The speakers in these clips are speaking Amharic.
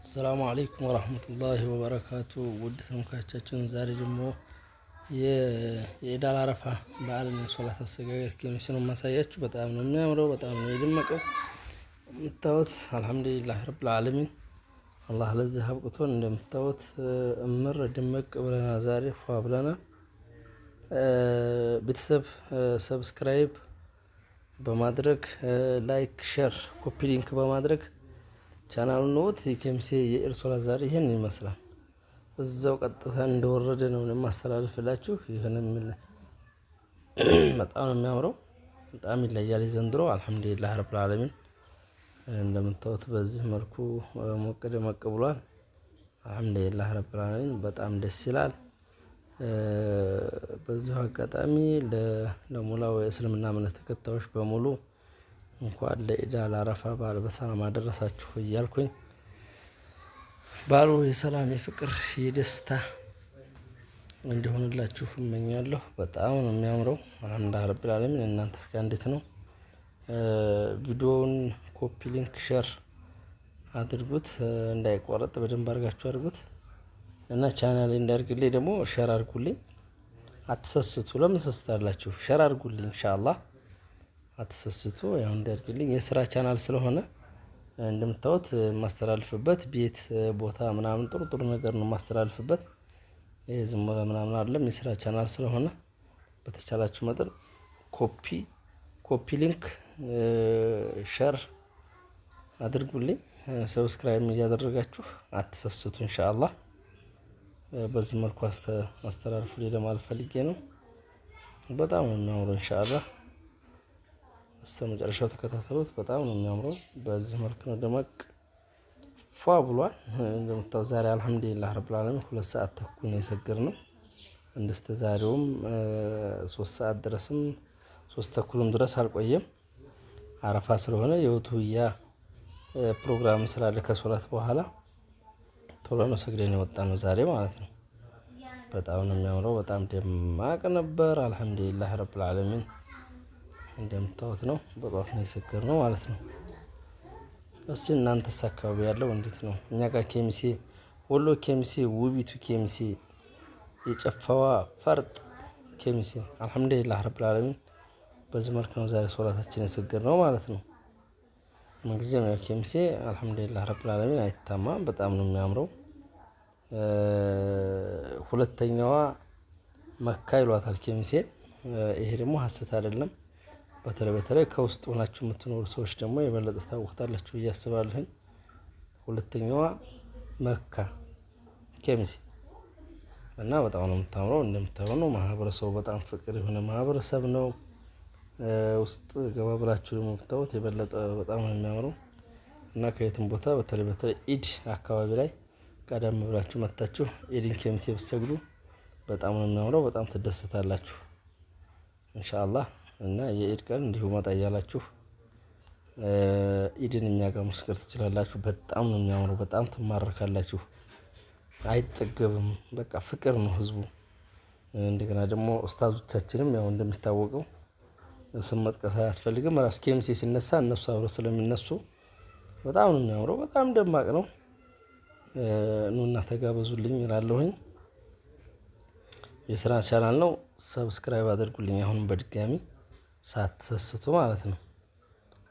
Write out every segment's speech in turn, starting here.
السلام عليكم ورحمة الله وبركاته። ውድ ተመልካቾቻችን ዛሬ ደግሞ የኢድ አል አረፋ በዓልን የሶላት አሰጋገድ ኬሚሴ ነው የማሳያችሁ። በጣም ነው የሚያምረው፣ በጣም ነው የደመቀው የምታዩት። الحمد لله رب العالمين አላህ ለዚህ አብቅቶን እንደምታዩት እምር ድምቅ ብለናል። ዛሬ ፏ ብለናል። ቤተሰብ subscribe በማድረግ like፣ share፣ copy link በማድረግ ቻናሉን ነውት። የኬሚሴ የኢድ ሶላት ዛሬ ይህን ይመስላል። እዛው ቀጥታ እንደወረደ ነው የማስተላልፍላችሁ። ይህንም በጣም ነው የሚያምረው፣ በጣም ይለያል ዘንድሮ። الحمد لله رب العالمين። እንደምታዩት በዚህ መልኩ ሞቅ ደመቅ ብሏል። الحمد لله رب العالمين በጣም ደስ ይላል። በዚሁ አጋጣሚ ለሙላው የእስልምና እምነት ተከታዮች በሙሉ እንኳን ለኢድ አል አረፋ በዓል በሰላም አደረሳችሁ እያልኩኝ በዓሉ የሰላም፣ የፍቅር፣ የደስታ እንዲሆንላችሁ እመኛለሁ። በጣም ነው የሚያምረው። الحمد لله رب العالمين። እናንተ እስከ እንዴት ነው? ቪዲዮውን copy link share አድርጉት፣ እንዳይቋረጥ በደንብ አድርጋችሁ አድርጉት እና ቻናል እንዲያድግልኝ ደግሞ share አድርጉልኝ። አትሰስቱ። ለምን ሰስታላችሁ? Share አድርጉልኝ። إن شاء الله አትሰስቱ። ያው እንዲያድግልኝ የስራ ቻናል ስለሆነ እንደምታዩት የማስተላልፍበት ቤት፣ ቦታ ምናምን ጥሩ ጥሩ ነገር ነው የማስተላልፍበት። ይሄ ዝም ብሎ ምናምን አይደለም፣ የስራ ቻናል ስለሆነ በተቻላችሁ መጠን copy link share አድርጉልኝ። Subscribe እያደረጋችሁ አትሰስቱ። إن شاء الله በዚህ መልኩ አስተላልፉልኝ ለማለት ፈልጌ ነው። በጣም ነው የሚያምረው። إن شاء الله እስከ መጨረሻው ተከታተሉት። በጣም ነው የሚያምረው። በዚህ መልክ ነው ደመቅ ፏ ብሏል። እንደምታው ዛሬ الحمد لله رب العالمين 2 ሰዓት ተኩል ነው የሰገድነው። እንደስተ ዛሬውም 3 ሰዓት ድረስም 3 ተኩልም ድረስ አልቆየም። አረፋ ስለሆነ የውቱያ ፕሮግራም ስላለ ከሶላት በኋላ ቶሎ ነው ሰግደን የወጣነው ዛሬ ማለት ነው። በጣም ነው የሚያምረው። በጣም ደማቅ ነበር። الحمد لله رب العالمين። እንደምታዩት ነው። በጧት ነው የሰገድነው ማለት ነው። እስቲ እናንተስ አካባቢ ያለው እንዴት ነው? እኛ ጋር ኬሚሴ፣ ወሎ ኬሚሴ፣ ውቢቱ ኬሚሴ፣ የጨፋዋ ፈርጥ ኬሚሴ الحمد لله رب العالمين። በዚህ መልክ ነው ዛሬ ሶላታችን የሰገድነው ማለት ነው። ምንጊዜም ያው ኬሚሴ الحمد لله رب العالمين አይታማም። በጣም ነው የሚያምረው። ሁለተኛዋ መካ ይሏታል ኬሚሴ። ይሄ ደግሞ ሀሰት አይደለም። በተለይ በተለይ ከውስጥ ሆናችሁ የምትኖሩ ሰዎች ደግሞ የበለጠ ታውቁታላችሁ ብዬ አስባለሁኝ። ሁለተኛዋ መካ ኬሚሴ እና በጣም ነው የምታምረው። እንደምታየው ነው ማህበረሰቡ በጣም ፍቅር የሆነ ማህበረሰብ ነው። ውስጥ ገባ ብላችሁ ደግሞ ብታዩት የበለጠ በጣም ነው የሚያምረው። እና ከየትም ቦታ በተለይ በተለይ ኢድ አካባቢ ላይ ቀደም ብላችሁ መጥታችሁ ኢድን ኬሚሴ ብትሰግዱ በጣም ነው የሚያምረው። በጣም ትደሰታላችሁ إن شاء الله። እና የኢድ ቀን እንዲሁ መጣ እያላችሁ ኢድን እኛ ጋር መስገድ ትችላላችሁ። በጣም ነው የሚያምረው። በጣም ትማረካላችሁ። አይጠገብም። በቃ ፍቅር ነው ህዝቡ። እንደገና ደግሞ ኡስታዞቻችንም ያው እንደሚታወቀው ስም መጥቀስ አያስፈልግም። ራሱ ኬሚሴ ሲነሳ እነሱ አብረው ስለሚነሱ በጣም ነው የሚያምረው። በጣም ደማቅ ነው። ኑና ተጋበዙልኝ እላለሁኝ። የስራ ቻናል ነው። Subscribe አድርጉልኝ አሁንም በድጋሚ ሳትሰስቱ ማለት ነው።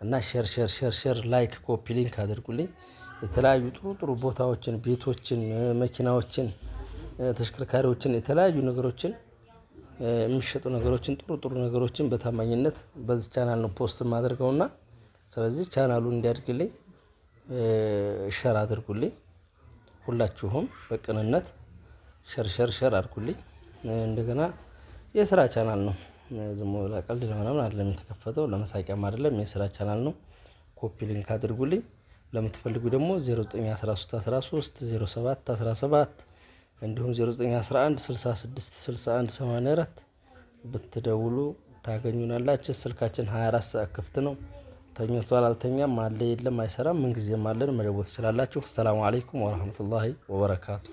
እና share share share share like copy link አድርጉልኝ። የተለያዩ ጥሩ ጥሩ ቦታዎችን፣ ቤቶችን፣ መኪናዎችን፣ ተሽከርካሪዎችን፣ የተለያዩ ነገሮችን፣ የሚሸጡ ነገሮችን፣ ጥሩ ጥሩ ነገሮችን በታማኝነት በዚህ ቻናል ነው post የማደርገውና ስለዚህ ቻናሉ እንዲያድግልኝ share አድርጉልኝ። ሁላችሁም በቅንነት share share share አድርጉልኝ። እንደገና የስራ ቻናል ነው። ዝም ብሎ ቀልድ ለምናምን አይደለም የተከፈተው፣ ለመሳቂያም አይደለም። የስራ ቻናል ነው። Copy link አድርጉልኝ። ለምትፈልጉ ደግሞ 0913 13 07 17 እንዲሁም 0911 66 61 84 ብትደውሉ ታገኙናላችሁ። ስልካችን 24 ሰዓት ክፍት ነው። ተኝቷል አልተኛም፣ አለ የለም አይሰራም፣ ምንጊዜም አለን። መደወል ትችላላችሁ። السلام عليكم ورحمة الله وبركاته።